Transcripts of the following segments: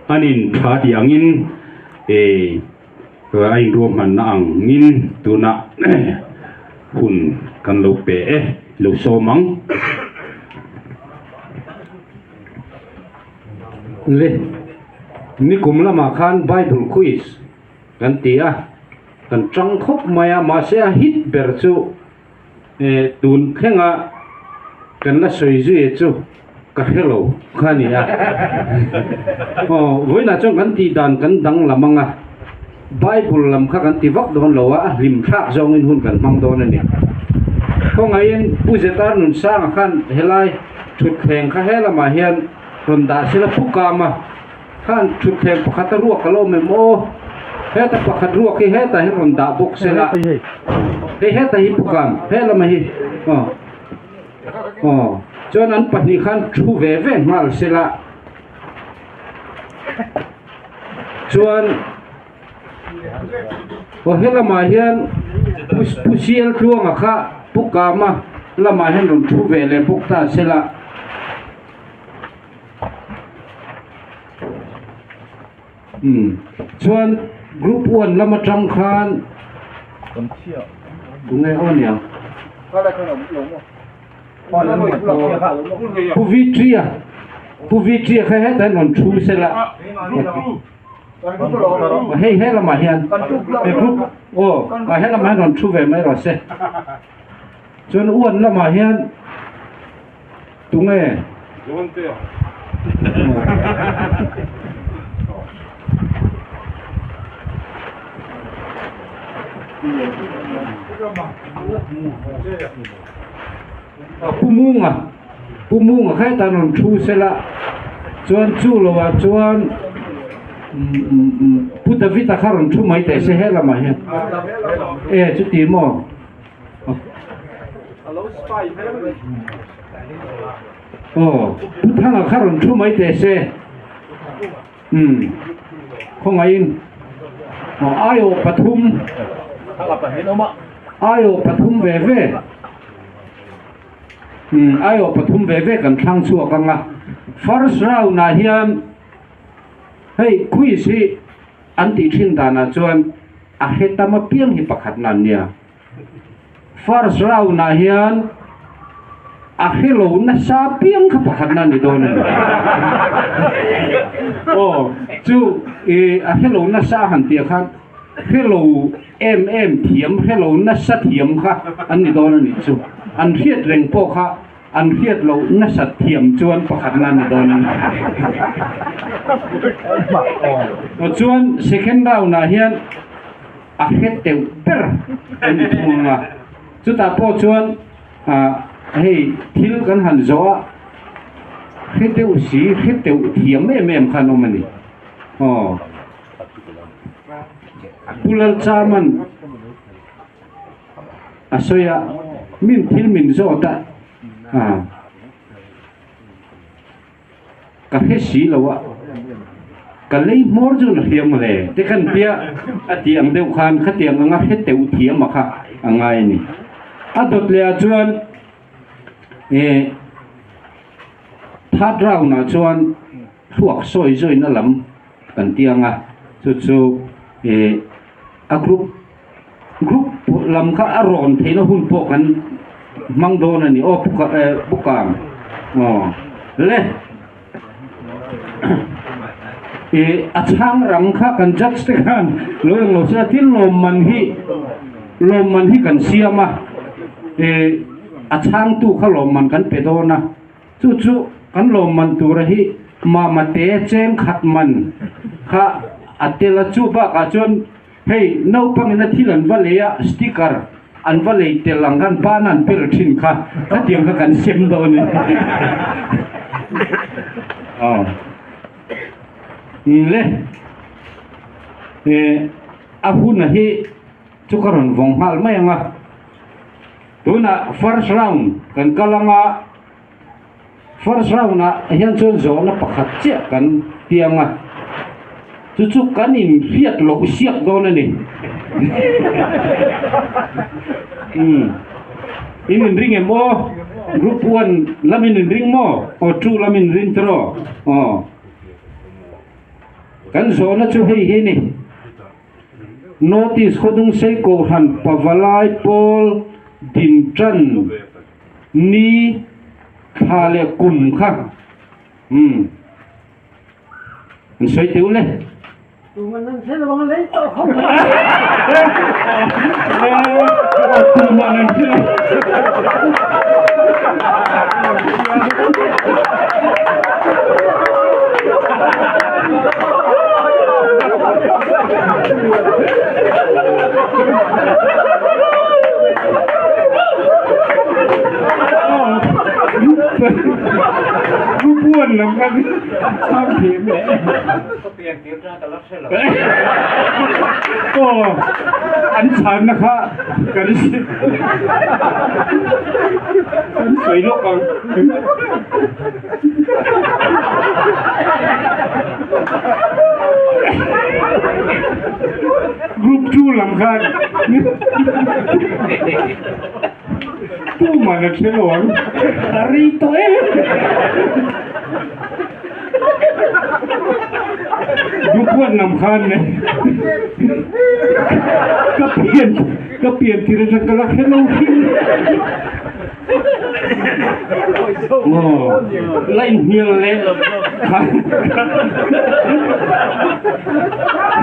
An in tha tih angin eh a inruahmanna angin tunah hun kan lo pe e, lo sawm ang. Le, nikum lamah khan Bible quiz kan ti a, kan tang khawp mai a, mahse a hit ber chu Eh tun thlenga kan la sawi zui chu ka hre lo kha a ni a. Aw vawiinah chuan kan tih dan kan danglam ang a, Bible lam kha kan ti vak dawn lo a, a hlim thlak zawngin hun kan hmang dawn a ni. Khawngaihin Pu Zetar Nunsanga khan helai thutthleng kha he lamah hian rawn dah sela pu kam a. Khan thutthleng pakhat a ruak a lo awm em aw? Heta pakhat ruak hi hetah hian rawn dah bawk se la. Hei heta hi pukam, he lama hi aw aw chuan an pahnih khan thu ve ve nghal se la. Chuan aw he lamah hian pu sial tluanga kha pukama lamah hian rawn thu ve leh bawk ta se la. Umm chuan group one lam atang khan tunge aw nia Pu Vitria Pu Vitria kha hetah hian rawn thu sela hei he lamah hian group aw he lamah hian rawn thu ve mai rawh se chuan one lamah hian. Tunge? Pu Munga, Pu Munga kha hetah rawn thu sela, chuan chu lovah chuan Pu David-a kha rawn thu mai teh se he lamah hian. E chuti maw? Aw, Pu Thanga kha rawn thu mai teh se. Umm, khawngaihin. Aw, aiawh pathum. Aiawh pathum ve ve. Umm, aiawh pathum ve ve kan thlang chhuak ang a. First round ah hian hei quiz hi an tih thin danah chuan a hre tam apiang hi pakhatna an nia. First round ah hian a hre lo nasa piang kha pakhatna a ni dawn a ni. Aw chu ih a hre lo nasa a han tih ah khan hre lo em em thiam hre lo nasa thiam kha an ni dawn a nih chu. An hriat reng pawh kha an hriat loh nasat thiam chuan pakhatna a ni dawn a ni. Aw chuan second round ah hian. A hre teuh ber a ni thung ang a, chutah pawh chuan ah hei thil kan han zawh a, hre deuh si hre teuh thiam em em khan awm a ni. Aw Pu Lalchaman a sawi a, min thil min zawt a, ah. Ka hre si lo a, ka lei hmawr chu na hriam le te khan tia a tih ang deuh khan khatiang anga hre teuh thiam a kha a ngai a ni. A dawt leh ah chuan eh third round ah chuan thluak sawi zawina lam kan ti ang a, chu chu eh a group group lam kha a rawn theihna hun pawh kan hmang dawn a ni aw pu eh pu kang aw le ih a chhang rang kha kan judge te khan lo eng lo se thil lawmman hi lawmman hi kan siam a ih a chhangtu kha lawmman kan pe dawn a chu chu kan lawmman tura hi mama te cheng khat man kha a tel a chu bakah chuan. Hei naupangin a thil an va lei a, sticker an va lei tel ang khan bana an per thin kha, khatiang kha kan sem dawn a ni. Aw. Le. Eh, a huna hi chu ka rawn vawng nghal mai ang a. Tunah first round kan kal ang a, First round ah hian chuan zawhna pakhat chiah kan piang a, chu chu kan inhriat loh siak dawn a ni. Umm in inring em aw? Group one lam in inring maw? Aw two lam in ring tawh aw. Kan zawhna chu hei hi ni. Notice khawdung sei kohhran pavalai pawl din tan ni thla leh kum kha umm an sawi teuh le. Tuman an hre lo ang lei tawh khawp mai. Tuman an hre lo. Puan lam kha chhang thiam leh. Aw an chhanna kha kan kan sawi lawk ang. Group 2 lam khan tuman a ṭhe lo ang a rei tawh em. Dupuan lam khan le ka pian ka pian tir atang ka la hre lo hrim. Aw la inhnial leh khan.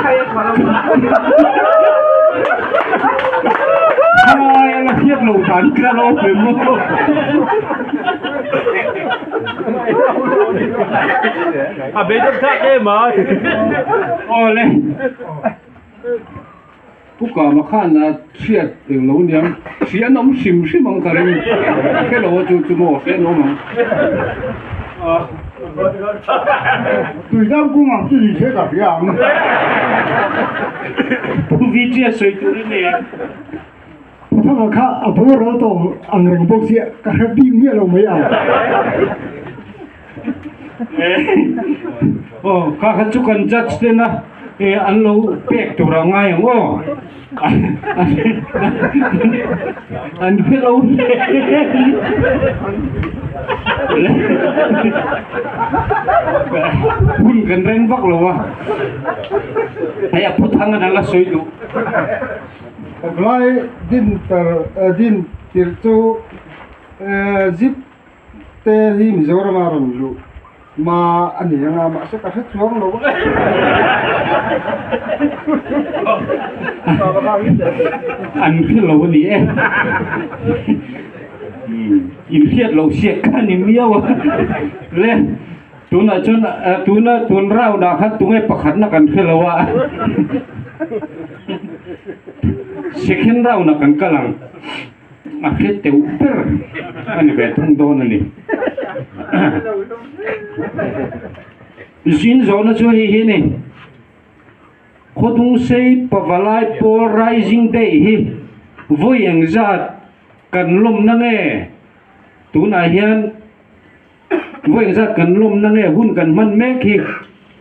Khai a la hriat lo dan ka lo hre maw. A beidawn thlak em a. Awle. Pu Kama khan a hriat eng lo niang hria an awm hrim hrim ang ka ring hre lo a chu chu maw hria an awm ang. Tuidam kung ang chu ni se ka hria ang. Pu Vijay sawi turin e. Thanga kha a boral tawh ang reng bawk sia ka hre bik miah lo mai ang. Aw kha kha chu kan judge ten a an lo pek tur a ngai ang aw an hre lo hle hun kan reng vak lo a hei a phuthang an la sawi duh. Lai din tar din tirh chu zip te hi Mizoram a rawn luh ma a ni ang a mahse ka hre chuang lo a. An hre lo a ni e. Inhriat loh siak kha a ni miau a. Le. Tunah chuan tuna tun round ah khan tunge pakhatna kan hre lo a, second round ah kan kal ang, a hre teuh ber a ni ve thung dawn a ni. Zin zawhna chu hei hi a ni, Khawdungsei Pavalai Pawl Rising Day hi vawi engzat kan lawmna nge tunah hian Vawi engzat kan lawmna nge hun kan hman mek hi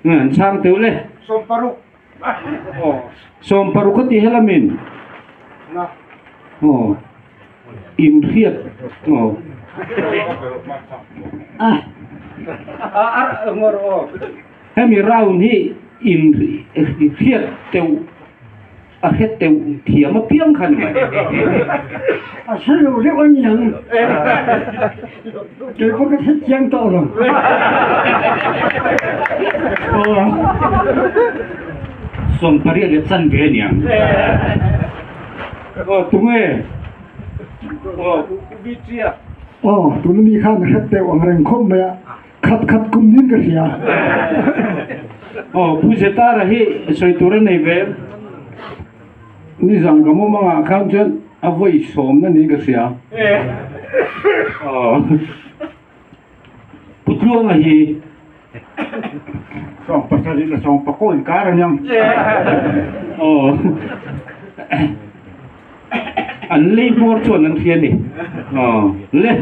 an chhang teuh le. Sawmparuk. Aw sawmparuk a ti helamin. Na. Aw inhriat aw. Ah. Hemi round hi inhriat teuh. A hre teuh thiam apiang kha ni mai. A hre lo deuh a niang. Kei pawh ka hre chiang tawh lo. 18 leh chan ve a niang. Aw tunge? Aw Pu Bichia. Aw tuna mi khan a hre teuh ang reng khawp mai a. Khat khat kum nin ka hria. Aw Pu Zetara hi sawi tur a nei ve em? Nizan ka mumangah khan chuan a vawi sawmna niin ka hria. Aw Pu Tluanga hi. Sawm pasarih leh sawm pakua inkar a niang. Aw an lei hmawr chuan an hria a ni. Aw le.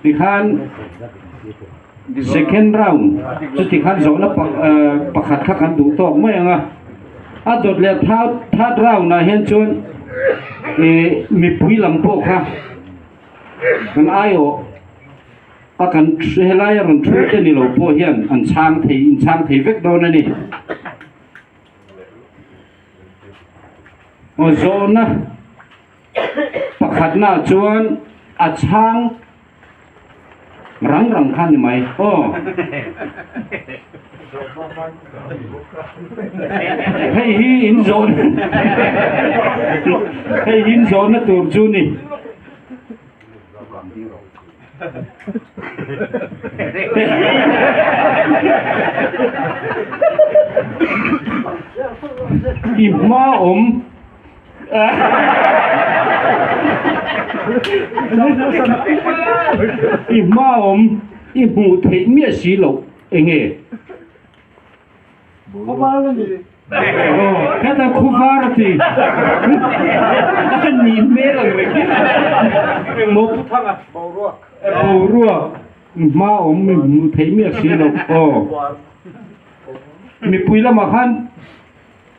Tikhan second round chu tikhan zawhna pakhat kha kan duh tawk mai ang a, a dawt leh third third round ah hian chuan ih mipui lam pawh kha kan aiawh a kan helai a rawn thu te ni lo pawh hian an chhang thei in chhang thei vek dawn a ni. Aw zawhna pakhatnaah chuan a chhang rang rang kha a ni mai aw. Hei hi in zawh hei hi in zawhna tur chu ni. I hma awm I hma awm i hmuh theih miah si loh enge? Khawvar a ni. Aw, heta khawvar a ti. A nih hmel ang reng. Engmaw pu thang a? Boruak. Boruak hma awm mi hmuh theih miah si loh. Aw. Mipui lamah khan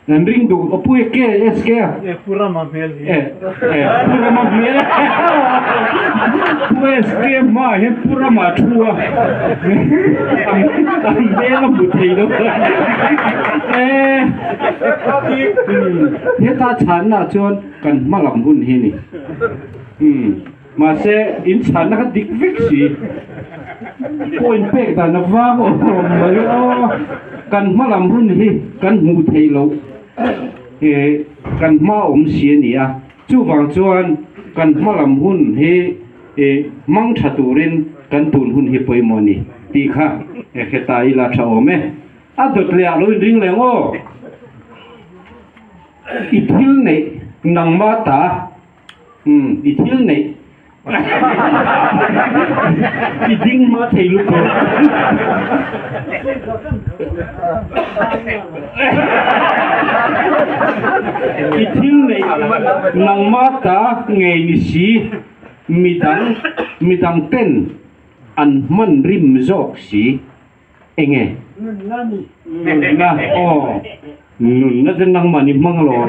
An ring duh aw pui ke SK a. E pu Rama hmel hi. E e pu Rama hmel pu SK hmaah hian pu Rama a thu a a hmel a hmu thei lo e heta chhanna chuan kan hma lam hun hi ni um mahse in chhanna kha dik vek si point pek dan a vang awm mai aw kan hma lam hun hi kan hmuh theih loh eh kan hma awm si a ni a chuvang chuan kan hma lam hun hi eh hmang tha turin kan tun hun hi pawimawh a ni tih kha heta ila tha awm e a dawt leh ah lo inring leh ang aw i thil neih nangmah ta. Umm i thil neih i ding hma thei lutuk. I thil neih nangma ta ngei ni si midang midang ten an hman rim zawk si. Enge? Nunna ni. Nunna, aw. Nunna chu nangmah ni hmang lo.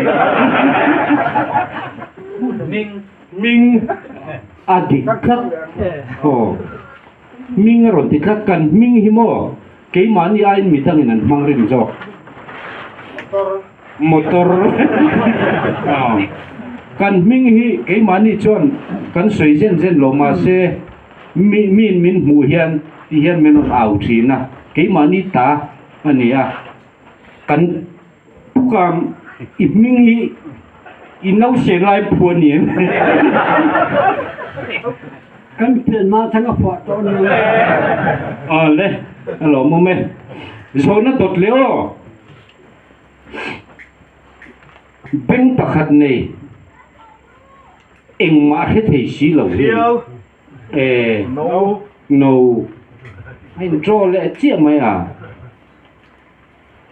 Ming. Ming a dik tlat. Aw. Ming a rawn ti tlat. Kan hming hi maw keimahni aiin midangin an hmang rim zawk. Motor. Motor. Aw. Kan hming hi keimahni chuan kan sawi zen zen lo mahse. Mi miin min hmuh hian ti hian min rawn au thin a, keimahni ta a ni a, kan pukam i hming hi i nauseh lai phu a ni em? Kan pian hma thang a phuah tawh a ni ang. Aw le, a lawmawm e. Zawhna dawt leh aw. Bank pakhat nei. Engmah hre thei si lo hi e no a in draw leh chiah mai a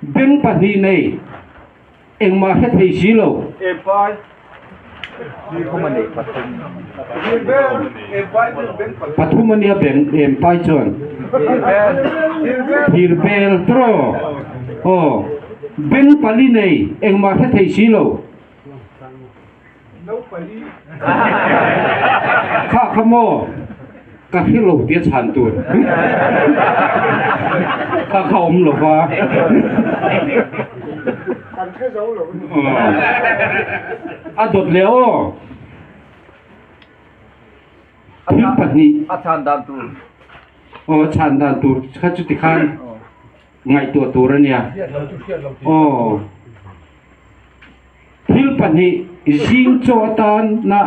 beng pahnih nei engmah hre thei si lo. Pathum a nia beng em pai chuan thir bel tawh aw beng pali nei engmah hre thei si lo. Kha kha maw ka hre lo tia chhan tur kha kha awm lo va. Kan hre zo lo. A dawt leh aw. Thil pahnih. A chhan dan tur. Aw a chhan dan tur kha chuti khan ngaihtuah tur a nia. Aw. Thil pahnih zing chaw atana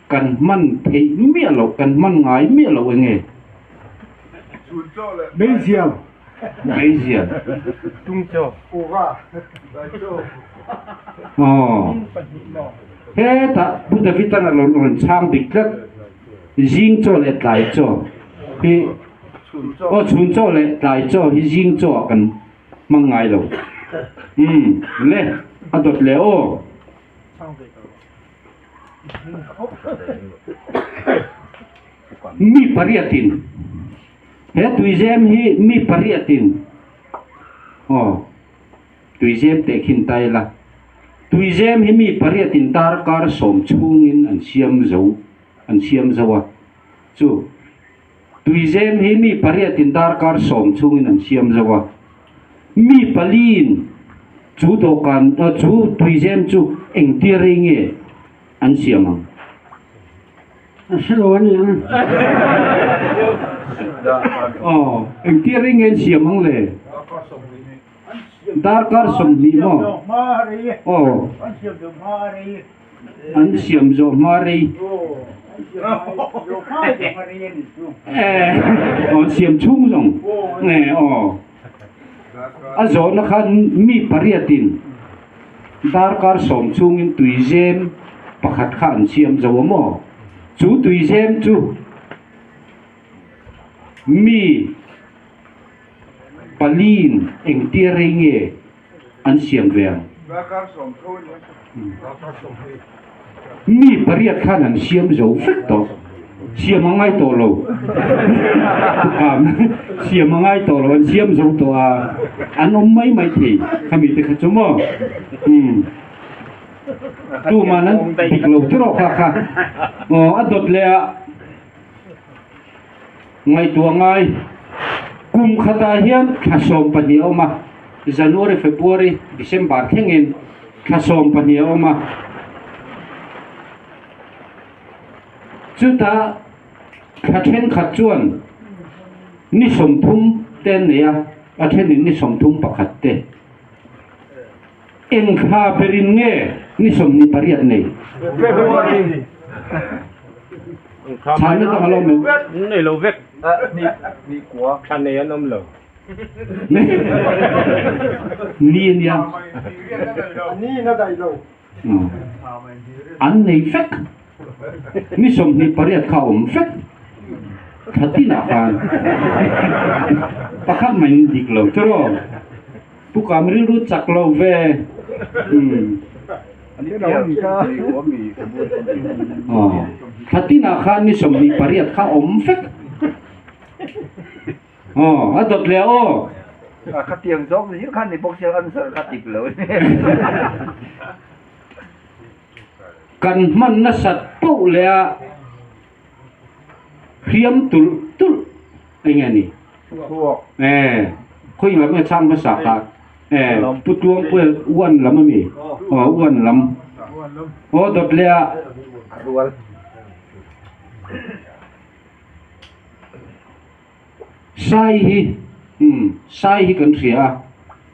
kan hman theih miah loh, kan hman ngai miah loh eng nge? Meizial. Meizial. Tungchaw. Kuva. Aw. Hetah Pu David-an a rawn chhang dik tlat. Zing chaw leh tlai chaw hi aw chhun chaw leh tlai chaw hi zing chaw ah kan hmang ngai lo umm le a dawt leh aw. Mi pariatin he tuizem hi mi pariatin aw tuizem teh khin ta ila tuizem hi mi pariatin darkar sawm chhungin an siam zo an siam zo a chu. Tuizem hi mi pariatin darkar sawm chhungin an siam zo a, mi paliin Chu dawhkan chu tuizem chu engtia rei nge an siam ang? A hre lo a ni ang. Aw, engtia rei nge an siam ang le? Darkar 20 maw? Aw. An siam zawh hma rei. Aw, an siam chhung zawng. Aw. A zawhna khan mi pariatin darkar sawm chhungin tuizem pakhat kha an siam zo a maw? Chu tuizem chu mi paliin engtia rei nge an siam ve ang? Mi pariat khan an siam zo vek tawh. Siam a ngai tawh lo. Tukam siam a ngai tawh lo an siam zo tawh a, an awm mai mai thei khami te kha chu maw. Umm tuman an dik lo te rawh kha kha. Aw a dawt leh a ngaihtuah ngai. Kum khatah hian thla 12 a awm a, January, February, December thlengin. Thla 12 a awm a. Chutah thla thenkhat chuan ni 30 te an nei a, a thenin ni 31 te. Eng thla berin nge ni 28 nei? February. Chhanna tak a lo awm em? Nei lo vek. Ni kua. Thla nei an awm lo. Ni a nia. Ni na daih lo. An nei vek. Ni 28 kha a awm vek. Thla tinah khan pakhat mai in dik lo chu raw. Pu Kam rilru chak lo ve. Thla tinah khan ni 28 kha a awm vek. Aw, a dawt leh aw. A khatiang zawk zir khan ni bawk sia answer kha dik lo ni. Kan hman nasat poh leh a hriam tulh tulh eng nge ni? Chhuak. E, khawi lam nge chhang hmasa kha? E, Pu Tluangpuia uan lam a mi? Aw, uan lam. Aw, dawt leh a. A rual. Sai hi umm sai hi kan hria a,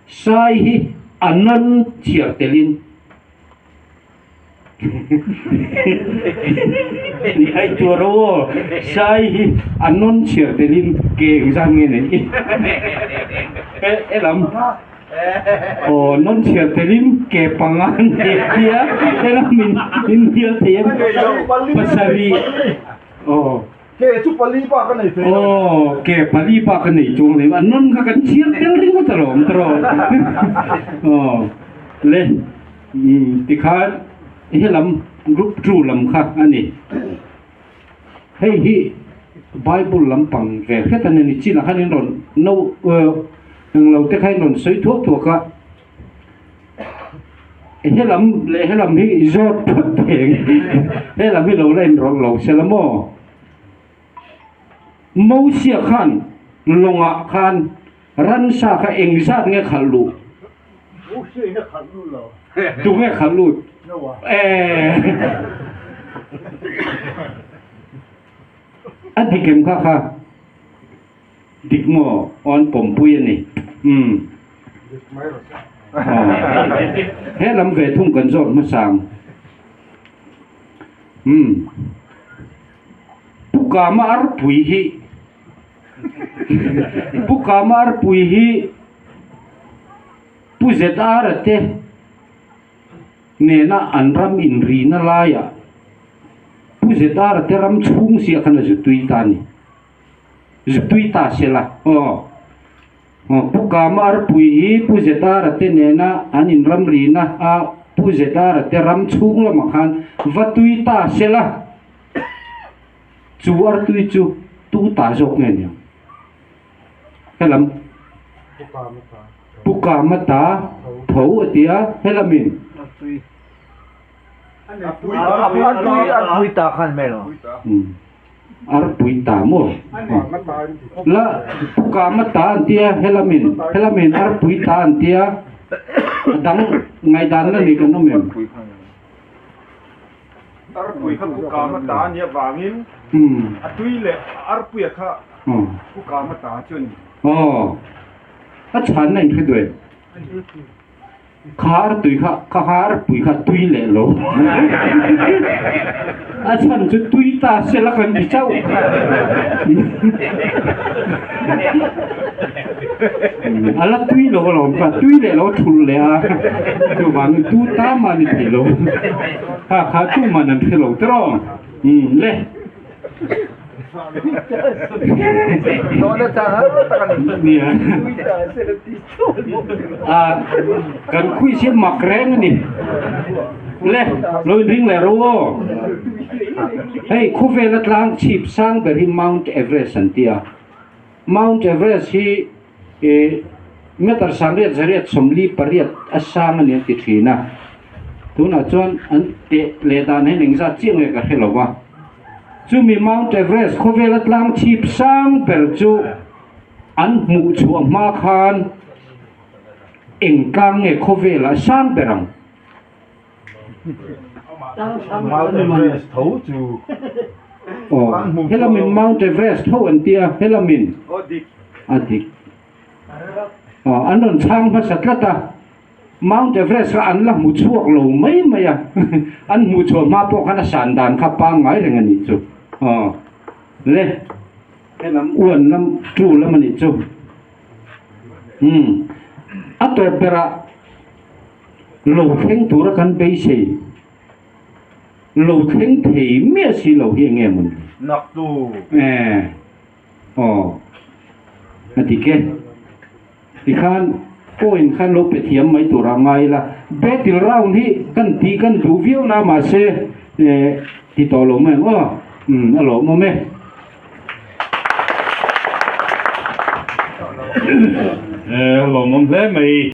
sai hi a nan chhiar telin ni ai tur a aw, sai hi a nawn chhiar telin ke engzat nge nei e lam. Aw nawn chhiar telin ke panga nei tia he lam in inhnial thei em pasarih aw. Ke chu pali bak a nei thei lo. Aw ke pali bak a nei chuang lem a nawn kha kan chhiar tel ringawt alawm tawrh aw le umm tikhan helam group two lam kha a ni. Hei hi Bible lampang ve hret a ni ni chinah khan in rawn no englo te kha in rawn sawi thuak thuak a, helam leh helam hi zawt phawt theng helam hi lo la inrawlh lo se la maw? Mosia khan lawngah khan ransa kha engzat nge khalh luh? Tunge khalh lut? Eee A dik em kha kha? Dik maw? Aw an pawmpui a ni. Umm. Aw. He lam ve thung kan zawt hmasang. Umm. Pu Kama arpui hi Pu Kama arpui hi Pu ZR-a te nena an ram inrina laiah Pu ZR-a te ram chhung siah khan a zu tui ta a ni. Zu tui ta se la aw. Aw Pu Kama arpui hi Pu ZR-a te nena an inramrina a Pu ZR-a te ram chhung lamah khan va tui ta se la chu artui chu tu ta zawk nge niang? Helam Pu Kama ta tho a ti a, helamin Arpui ta khan hmel aw. Arpui ta maw? La Pu Kama ta an ti a, helamin helamin arpui ta an ti a. A dang ngaihdan la nei kan awm em? Arpui kha Pu Kama ta a nih avangin a tui leh arpuia kha Pu Kama ta chu a ni. Aw, a chhanna in hre duh em? Kha artui kha, kha kha arpui kha tui leh lo. A chhan chu tui ta sela kan ti chauh. A la tui lo alawm kha, tui leh lo thulh leh a, chuvangin tu ta mah ni thei lo. Kha kha tuman an hre lo tiraw? Umm le. Nia. Ah, kan quiz hi mak reng a ni. Le, lo inring leh ro aw. Hei, khawvela tlang chhip sang ber hi Mount Everest an ti a. Mount Everest hi ih meter sangriat zariat 48 a sang a ni an ti thin a. Tunah chuan an teh leh dan hian engzat chiah nge ka hre lo va. Chumi Mount Everest khawvela tlang chhip sang ber chu an hmuh chhuah hma khan eng tlang nge khawvelah sang ber ang? Mount Everest tho chu. Aw, helamin Mount Everest tho an tia, helamin a dik. Aw, an rawn chhang hmasa tlat a, Mount Everest kha an la hmu chhuak lo mai mai a, an hmuh chhuah hma pawh khan a san dan kha pangngai reng a nih chu. Aw, le, helam uan lam, tu lam a nih chu. Umm, a tawp berah. Lo thleng tura kan beisei, lo thleng thei miah si lo hi eng nge maw ni? Naktu. E, aw, a dik e. Tikhan point khan lo pe thiam mai tura ngai ila, battle round hi kan tih kan duh viau na mahse e ti tawh lo mai ang aw, umm a lawmawm e. E, a lawmawm hle mai.